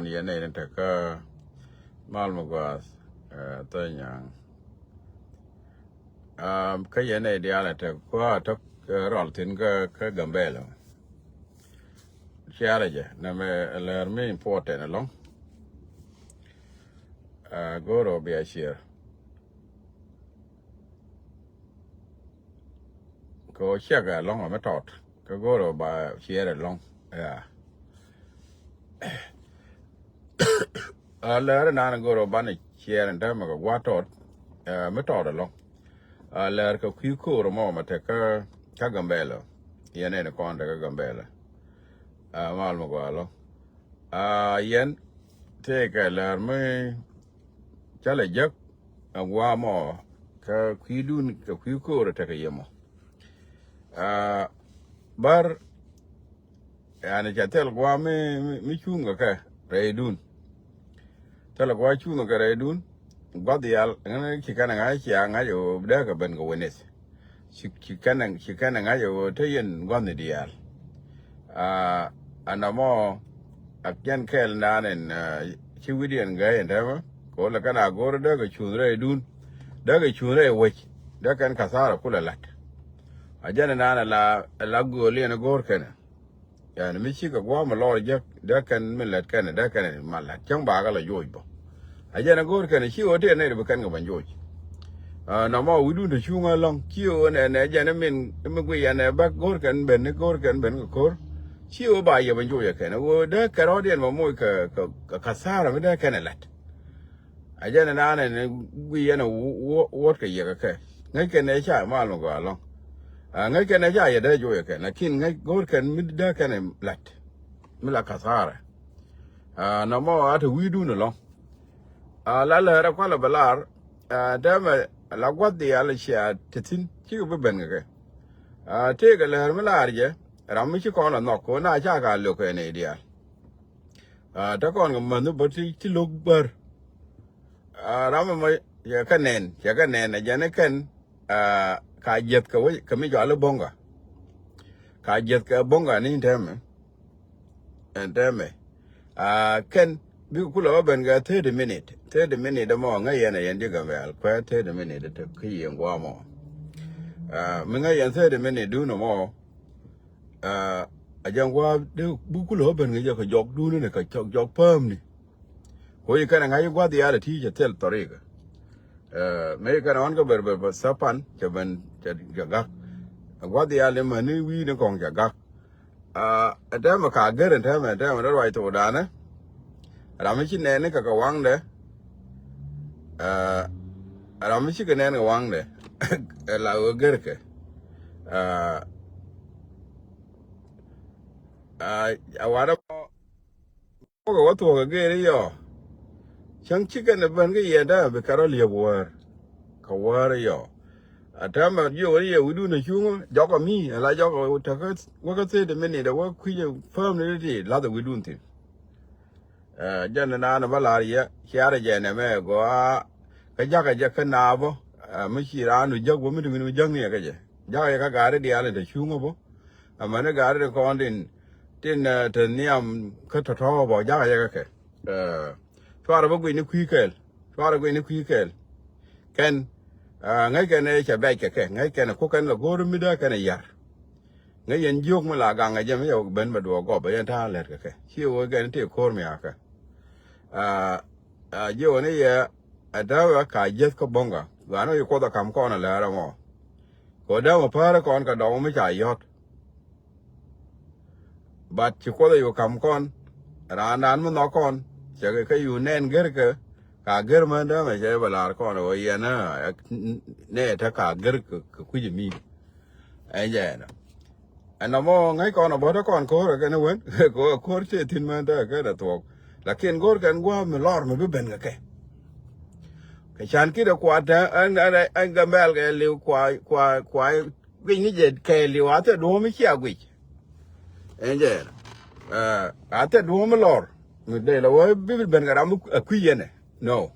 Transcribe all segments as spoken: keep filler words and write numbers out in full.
Yɛn nɛy ni tek kä mal mi gua̱a̱th, eh, thöny nyaŋ. Ah, kä yɛn nɛy diaal ɛ tek kua̱ tek, eh, rɔl thi̱n kä, kä Gambɛla. Ciarɛ jɛ nɛmɛ lɛr mi important ɛlɔ̱ŋ. Ah, go̱o̱r ɔ bia cier. Kɛ ɣöö ciɛkɛ ɛlɔ̱ŋ ɛ mi tɔt kɛ go̱o̱rɛ ba ciɛɛr ɛlɔ̱ŋ. Ya. A lɛɛr inan go̱o̱rɛ banɛ ciɛɛr in täämɛ kɛ gua̱a̱th tɔt, ɛ, mi tɔt ɛlɔ̱ŋ. A lɛɛr kɛ kui̱ ko̱o̱r mɔ mɛ tek kä, kä Gambɛla. Yɛn ɛn kɔn tek kä Gambɛla. A mal mi gɔaa ɛlɔ̱ŋ. A yɛn tëëkɛ lɛɛr mi cä lɛ jek ɛ gua̱a̱ mɔ kɛ kui̱dun kɛ kui̱ ko̱o̱r tekɛ yɛ mɔ. Ah, bär, yani, ca thil gua̱a̱ mi, mi, mi cuŋ kɛ kɛ rɛydun. Thil gua̱a̱ cuŋ kɛ kɛ rɛydun. Gua̱th yal ŋäni ci kɛn ŋa̱c cia ŋa̱c ɛ ɣöö dee kɛ ben kɛ witness. Ci, ci kɛn, ci kɛn ŋa̱c ɛ ɣöö te yɛn gua̱thni diaal. Ah, ɛn ɛmɔ a jɛn kɛɛl naan in, ah, ci wi̱diɛn gäi in tɛmɛ kɛ ɣöö lɛ kɛn a go̱r dee kɛ cuŋ rɛydun. Dee kɛ cuŋ rɛy wec. Dee kɛn kathara kulɛ la̱t. A jɛn naan ala, ala gööl yɛn go̱r kɛnɛ. Yani mi cikɛ gua̱a̱m lɔr jek dee kɛn mi lät kɛnɛ dee kɛnɛ ma la̱t cäŋ bakɛ la joc bä. A jɛn a go̱o̱r kɛn ci ɣöö tëë nɛy ti bi kɛn kɛ ben joc. Ah, nɔmɔ wi̱dun te cuŋä lɔ̱ŋ ci ɣöö nɛ, nɛ jɛn min, mi gui yɛn ɛ bäk go̱o̱r kɛn ben, go̱o̱r kɛn ben kɛ ko̱r. Ci ɣöö ba yɛ ben joc ɛ kɛn ɣöö dee kɛ rɔ̱diɛn ma moc kɛ, kɛ, kɛ kathara mi dee kɛn ɛ la̱t. A jɛn ɛ naan ɛn gui yɛn ɛ wuɔt kɛ yɛ kɛ kɛ. Ŋäc kɛn ɛ ca mal mi gɔaa lɔ̱ŋ. Ah, ŋäc kɛn ɛ ca yɛ dee joc ɛ kɛn, lakin ŋäc go̱o̱r kɛn mi dee kɛn ɛ la̱t. Mi la kathara. Ah, nɔmɔ a te wi̱i̱dun ɛlɔ̱ŋ. Ah, la lɛɛr ɛ kualɛ bɛ lar, ah, tɛmɛ la gua̱th diaal cia te thi̱n cikɛ bi ben kɛ kɛ. Ah, tëëkɛ lɛɛr mi lar jɛ, ram mi ci kɔn la nhɔk kɛ ɣöö na ca ka lo̱k kɛ nɛy diaal. Ah, te kɔn kɛ mänh bä ti, ti lo̱k bär. Ah, ram ɛmɔ cɛ kɛ nɛn, cɛ kɛ nɛn ɛ jɛn ɛ kɛn, ah, ka jiɛth kɛ wec kɛ mi cɔal i̱ bo̱ŋga. Ka jiɛth kɛ bo̱ŋga ni tɛmɛ. Ɛn tɛmɛ. Ah, kɛn bikɛ kulɛ wä ben kɛ thirty minute. Thirty minute ɛmɔ ŋäc yɛn ɛ yɛn ji̱ Gambɛl kuɛ thirty minute te kä yɛn gua̱a̱ mɔ. Ah, mi ŋäc yɛn thirty minute dun ɛmɔ. Ah, a jɛn gua̱a̱ dee bikɛ kulɛ wä ben kɛ jɛ kɛ jɔk dun ni kɛ jɔk, jɔk päämni. Ko yi kɛn ɛ ŋa̱c gua̱th yal ɛ ti cɛ thil thɔrik. Eh, mëë kɛn ɣɔn kä ber, ber, ber thapan cɛ ben cɛ, cɛ gak. Gua̱th yal ni mäni wi̱i̱ ni kɔŋ cɛ gak. Ah, ɛ tɛmɛ ka ger, ɛ tɛmɛ, ɛ tɛmɛ dee ruac thok danɛ. Ram mi ci nɛɛni kɛ kɛ waŋdɛ. Ah, ram mi ci kɛ nɛɛni kɛ waŋdɛ. Ɛ la ɣöö gerkɛ. Ah, ah, a warɛ mɔ. Wä kɛ wä thuɔ̱k kɛ geri yɔ. Cäŋ cikɛn ɛ ben kä yɛn dee bi kɛ rɔ liep wäär. Kɛ wäär yɔ. A tɛmɛ jiök ni yɛ wi̱dun ɛ cuŋä jɔkɛ mi ala jɔkɛ tekä wä kä thirty minute wä kui̱cɛ päämni ti lathɛ wi̱dun thi̱n. Eh, jɛn ni naan bä lar yɛ ciarɛ jɛ nɛmɛ gɔaa. Kä jakä jɛ kä naapä. Eh, mi ci raan wi̱c jäk bä mi ti wi̱n wi̱c jäk ni yɛ kä jɛ. Jakä jɛ kä gaari diaal in te cuŋä bä. Amäni gaari ti kɔn tin, tin, eh, te nhiam kä tɔ̱tɔ̱ bä jakä jɛ kä kɛ. Eh, cuarɛ bä guic ni kui̱ kɛɛl. Cuarɛ guic ni kui̱ kɛɛl. Kɛn, eh, ŋäc kɛn ɛ cɛ bɛc kɛ kɛ. Ŋäc kɛn ɛ kuk kɛn lɛ go̱o̱r mi dee kɛn ɛ yar. Ŋäc yɛn jiök mi la gaŋ ɛ jɛ mi yɛ ben bɛ duɔɔk gɔp ɛ yɛn ta̱a̱ lɛt kɛ kɛ. Ci ɣöö kɛn tëë ko̱r mi a kɛ. Ah, ah, jiök ni yɛ ɛ däwɛ ka jiäth kä bo̱ŋ kä. Ɣa̱n ɣöö yi kuoth ɛ ka̱m kɔn ɛ lɛr ɛmɔ. Kɛ ɣöö dämɛ päärä kɔn kɛ dɔmɔ mi ca yɔ̱t. But ci kuoth ɛ yu ka̱m kɔn. Raandan mi nhɔk kɔn. Cɛ kɛ yu nɛn gerkɛ. Ka ger män dämɛ cɛ bɛ lar kɔn ɣöö yɛn ɛ, ɛ, nɛ te ka ger kɛ, kɛ kui̱c mi. Ɛn jɛ ɛnɔ. Ɛn nɔmɔ ŋäc kɔn ɛ bɔ̱t ɛ kɔn ko̱r ɛ kɛn ɛ wen. Kɛ ɣöö ko̱r cɛ thi̱n män te kɛ dɛ thuɔ̱k. Lakin go̱r kɛn gua̱a̱p mi lɔr mi bi ben kɛ kɛ. Kɛ can ki̱t ɛ kua te ɛn, ɛn, ɛn Gambɛl kɛ liw kua, kua, kua guic ni jɛ kɛɛliw a thil duɔ̱ɔ̱m mi cia guic. Ɛn jɛ ɛnɔ. Eh, a thil duɔ̱ɔ̱m mi lɔr mi dee la wä bi ben kɛ ram mi a kui̱ yɛn ɛ. No.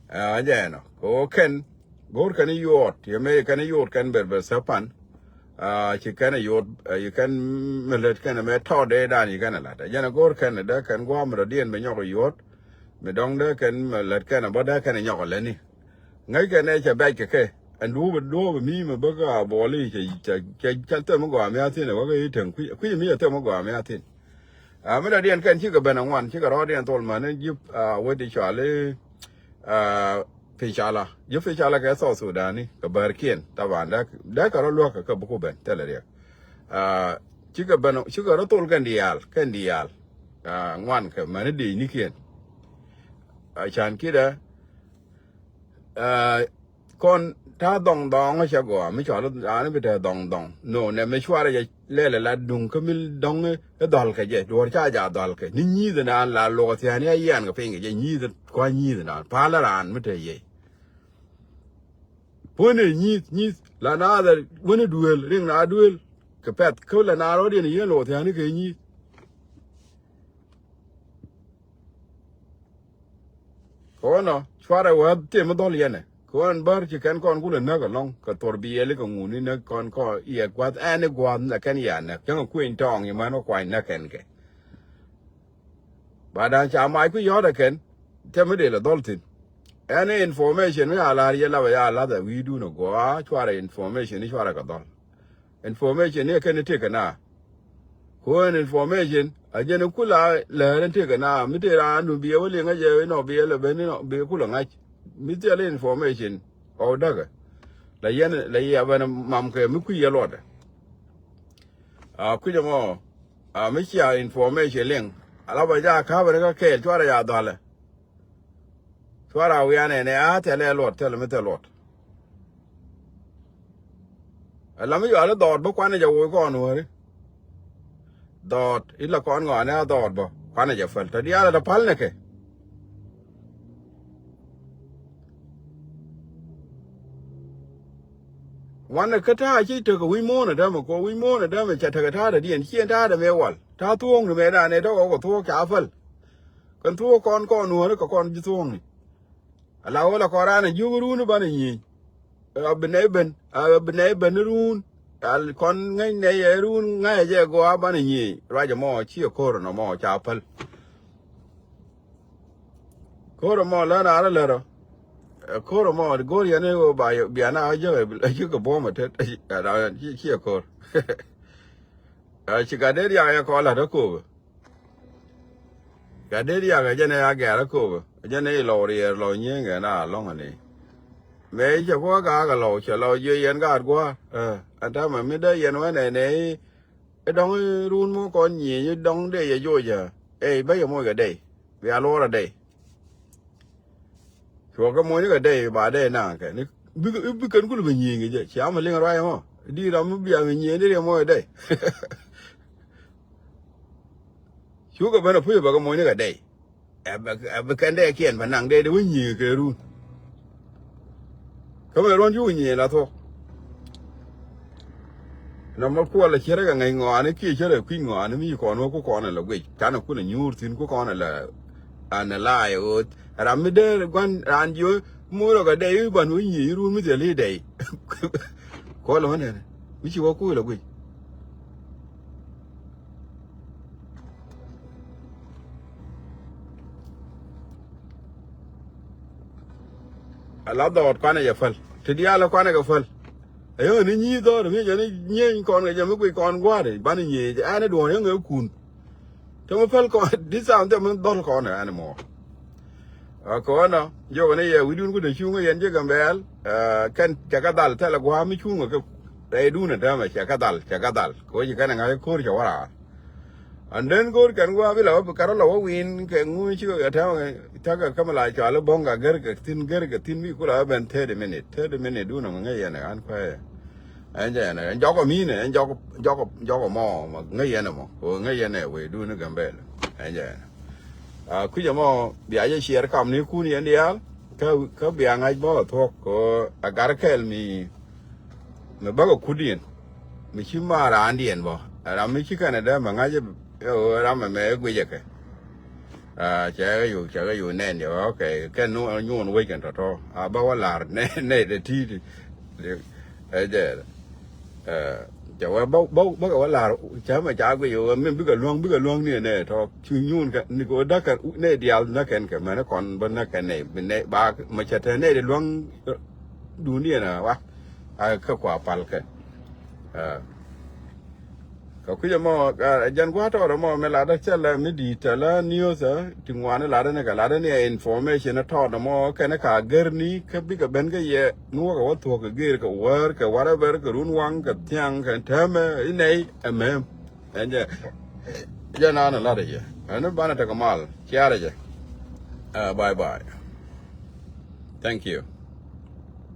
Eh, ɛn jɛ ɛnɔ. Kɛ ɣöö kɛn go̱o̱r kɛn i̱ yuɔɔt yɛ mëë kɛn i̱ yuɔɔt kɛn ber ber thäpan. Ci kɛn ɛ yot, ci kɛn mi lät kɛn ɛ mɛ tɔɔt dee dan ci kɛn ɛ lat. Ɛ jɛn ɛ go̱o̱r kɛn ɛ dee kɛn gua̱a̱ mi dɔ̱diɛn bɛ nyɔk ɛ yot. Mi dɔ̱ŋ dee kɛn mi lät kɛn ɛ bä dee kɛn ɛ nyɔk ɛ lätni. Ŋäc kɛn ɛ cɛ bɛc kɛ kɛ. Ɛn duɔ̱ɔ̱p ɛ duɔ̱ɔ̱p ɛ mi mi bä kä a buɔli cɛ cɛ cɛ cɛ thɛm mi gɔaa mi a thin ɛ wä kä i̱ täŋ kui̱ kui̱ mi cɛ thɛm mi gɔaa mi a thin. A mi dɔ̱diɛn kɛn cikɛ ben a ŋuan cikɛ rɔɔdiɛn thol mani ji̱ a wet i̱ cɔal i̱ Aa, Picala. Ji̱ Picala kɛ South Sudan ni kɛ bärkiɛn taban dee kɛ rɔ luäk kɛ kɛ buku ben thilɛ riɛk. Aa, cikɛ ben cikɛ rɔ thol kɛn diaal kɛn diaal. Aa, ŋuan kɛ mäni diecnikiɛn. Aa, can kidɛ. Aa, kɔn ta̱a̱ dhɔŋ dhɔŋ cɛ gɔaa mi cɔal raan bi te dhɔŋ dhɔŋ no nɛ mi cuarɛ jɛ. Lɛl ɛ la duŋ kä mi dɔŋ ɛ dhɔl kɛ jɛ duɔr ca ja dhɔl kɛ ni nyi̱i̱th naan la luɔk thia̱a̱n ya yian kɛ piny kɛ jɛ nyi̱i̱th. Kua̱ nyi̱i̱th naan palä raan mi te yey. Puɔ̱n ɛ nyi̱i̱th nyi̱i̱th la naath ɛ wän ɛ duëël riŋ na duëël kɛ pɛth kä la naan rɔ̱diɛn ɛ yien luɔk thia̱a̱n kɛ nyi̱i̱th. Kɛ ɣän ɔ cuarɛ wä thiem mi dhɔl yɛnɛ kɛ ɣän bär ci kɛn kɔn kulɛ näk ɛlɔ̱ŋ kɛ thor bi yɛli kɛ ŋuni näk kɔn kɔ yɛ gua̱th ɛn i̱ gua̱th nɛ kɛn ya näk cäŋ ɛ kueny tɔɔŋ imän wä kuany näk kɛn kɛ. Ba da̱a̱n ca mac kui̱ yɔ̱ɔ̱t ɛ kɛn thiem mi dee lɛ dhɔl thi̱n. Ɛn i̱ information mi a la̱r yɛ lapɛ ya la̱th ɛ wi̱i̱dun ɛ guɔ a cuarɛ information i̱ cuarɛ kɛ dhɔl. Information ni kɛn tekɛ na. Kuɔn information a jɛn kula lɛɛr in tekɛ na mi te raan dun biɛ wä liŋ a jɛ inɔ biɛ lɛ ben inɔ biɛ kula ŋa̱c. Mi thil information ɔ däkɛ. La yɛn la yɛ ben mam kɛ mi kui̱ yɛ luɔtɛ. A kui̱c ɛmɔ a mi cia information liŋ a la ba ja ka̱bɛ ni kä kɛɛl cuarɛ ja dhɔlɛ. Cuarɛ a wianɛ nɛ a thɛlɛ luɔt thɛlɛ mi thɛl luɔt. Ɛ lam mi yual i̱ dhɔɔt bä kuanɛ jɛ woc kɔn wääri. Dhɔɔt i̱ la kɔn ŋɔaani a dhɔɔt bä kuanɛ jɛ päl te diaal ɛ te päl nɛ kɛ. Wanɛ kä ta̱a̱ ci tekɛ wi̱c muɔ̱ɔ̱n ɛ dämɛ kɔ wi̱c muɔ̱ɔ̱n ɛ dämɛ cɛ tekɛ ta̱a̱ dädiɛn ciɛn ta̱a̱ dämɛ wal ta̱a̱ thuɔ̱ɔ̱ŋ ni mɛ danɛ tɔkɔ kɛ thuɔ̱ɔ̱k ca päl. Kɛn thuɔ̱ɔ̱k kɔn kɔn wääri kɛ kɔn ji̱ thuɔ̱ɔ̱ŋni. Ala wä la kɔn raan a jiök run i̱ banɛ nyieny. A bi nɛy ben a bi nɛy ben i̱ run. Al kɔn ŋäc nɛy ɛ run ŋa̱cɛ jɛ gɔaa banɛ nyieny ruacɛ mɔ ci ɛ ko̱r nɔ mɔ ca päl. Ko̱r mɔ län a rä lät rɔ. Ɛ ko̱r mɔ go̱r yɛn i̱ wä ba biana a jɛ a ci kɛ buɔ̱m a tet. Ci ɛ ko̱r. Ɛ ci gat dee riak ɛ kɔn la̱t ɛ ko̱r. Ka dee riak ɛ jɛn ɛ ya gɛ̈r ɛ köpɛ ɛ jɛn ɛ ilɔw riɛɛr lɔw nyieŋ ɛ na lɔŋ ɛ ni. Mëë cɛ kuɔ gaak ɛ lɔw cɛ lɔw jiö yɛn gaat gua̱a̱r. Ɛ ɛn täämɛ mi dee yɛn wä nɛnɛ i̱ dɔ̱ŋ i̱ ruun mi kɔn nyieny i̱ dɔ̱ŋ dee yɛ joc ɛ ɛ i̱ bä yɛ moc kɛ dɛy. Bia luɔr ɛ dɛy. Cuɔ kɛ mony kɛ dɛy ba dɛy naŋ kɛ ni bi kɛn kul bi nyiŋ kɛ jɛ ci am liŋ ruac mɔ. Di ram mi biaŋ nyiŋ di riɛm mɔ kɛ dɛy. Cukɛ ben a puc bɛ kɛ mony kɛ dɛy. Ɛ bi kɛn dɛy kiɛn bɛ naŋ dɛy di wä nyiŋ kɛ run. Kä mɛ ruɔn cukɛ nyiŋ la thuɔk. Nɔmɔ kuɔl a cierɛ kɛ ŋäc ŋɔaani kiɛ cierɛ kui̱ ŋɔaani mi ci kɔn wä ku kɔn a la guic canɛ kun a nyuur thi̱n ku kɔn a la. An a la ɛ ɣööth ram mi dee gua̱n raan jiö muur ɔ kɛ dɛy i̱ ban wä nyiey i̱ ruun mi thil i̱ dɛy. Kuɔl a wä nɛnɛ mi ci wä kuul a guic. A la dhɔɔt kuanɛ jɛ päl ti diaal kuanɛ kɛ päl. Ɛ yäŋ ni nyieth dhɔɔt mi jɛ ni nyieny kɔn kɛ jɛ mi guic kɔn gua̱a̱ri banɛ nyiey jɛ ɛn i̱ duɔ̱ɔ̱r yäŋ ɛ kun. Te mi päl kɔn this time te mi dhɔl kɔn ɛ ɛn mɔ. Ɛ kɔn ɔ jiɔk ni yɛ wi̱dun ku te cuŋ yɛn ji̱ Gambɛl. Ɛ kɛn cɛ kɛ dhal thɛl ɛ gua̱a̱ mi cuŋ ɛ kɛ rɛydun ɛ täämɛ cɛ kɛ dhal cɛ kɛ dhal kɛ wec kɛn ɛ ŋa̱c ko̱r cɛ wä raar. And then go̱o̱r kɛn gua̱a̱ bi la wä kar wä la wä wi̱i̱n kɛ ŋuun cikɛ kɛ tɛmɛ kɛ täk kɛ kämɛ la cɔal i̱ bo̱ŋ ka gɛr kɛ thi̱n gɛr kɛ thi̱n bi kula wä ben thirty minute thirty minute dun ɔmɔ ŋäc yɛn ɛ ɣän kuɛɛyɛ. Ɛn jɛ yɛn ɛ jɔk ɔ mi̱i̱nɛ ɛn jɔk jɔk jɔk ɔ mɔ ŋäc yɛn ɛ mɔ kɛ ɣöö ŋäc yɛn ɛ wee dun i̱ Gambɛl. Ɛn jɛ yɛn ɛ kui̱c ɛmɔ bia jɛ ciɛɛr kamnikun yɛn diaal. Kä kä bia ŋa̱c bä ɔ thuɔ̱k kɛ ɣöö ɛ gar kɛl mi mi bäkɛ kutdiɛn. Mi ci ma raandiɛn bä ram mi ci kɛnɛ dee mɛ ŋa̱c ɛ ɣöö ram ɛmɛ ɛ guic ɛ kɛ. Cɛ kɛ yuk cɛ kɛ yuk nɛn yɛ ɣɔ̱ kɛ kɛn nyuun wec kɛn tɔ̱tɔ̱ a bä wä la̱r nɛy nɛy dee ti̱i̱t. Ɛ jɛ ɛ Cɛ wee bä bä bä kɛ wä la̱r cä mɛ ca guic wee min bikɛ luäŋ bikɛ luäŋ ni nɛ tɔ cu nyuun kɛ ni kɛ wä däkɛ nɛ diaal näkɛn kɛ mɛn kɔn bä näkɛn nɛ bi nɛ ba mɛ cɛ tɛ nɛ di luäŋ dun ni nɛ wa a kɛ kua pal kɛ. Kɛ kui̱cä mɔ jɛn gua̱a̱ tɔɔrɛ mɔ mɛ latdä cɛ lɛ mi di̱i̱t tɛ lä news ti ŋuani latdä ni kɛ latdä ni information tɔɔrɛ mɔ kɛn ka gɛr ni kä bikɛ ben kä yɛ ni wäkɛ wä thuɔ̱k kɛ gɛr kɛ wäär kɛ whatever kɛ run waŋ kɛ thiaŋ kɛ täämɛ inɛy ɛmɛ. Ɛn jɛ jɛ naan latdä yɛ ɛn banɛ tekɛ mal ciarɛ jɛ. Bye bye. Thank you.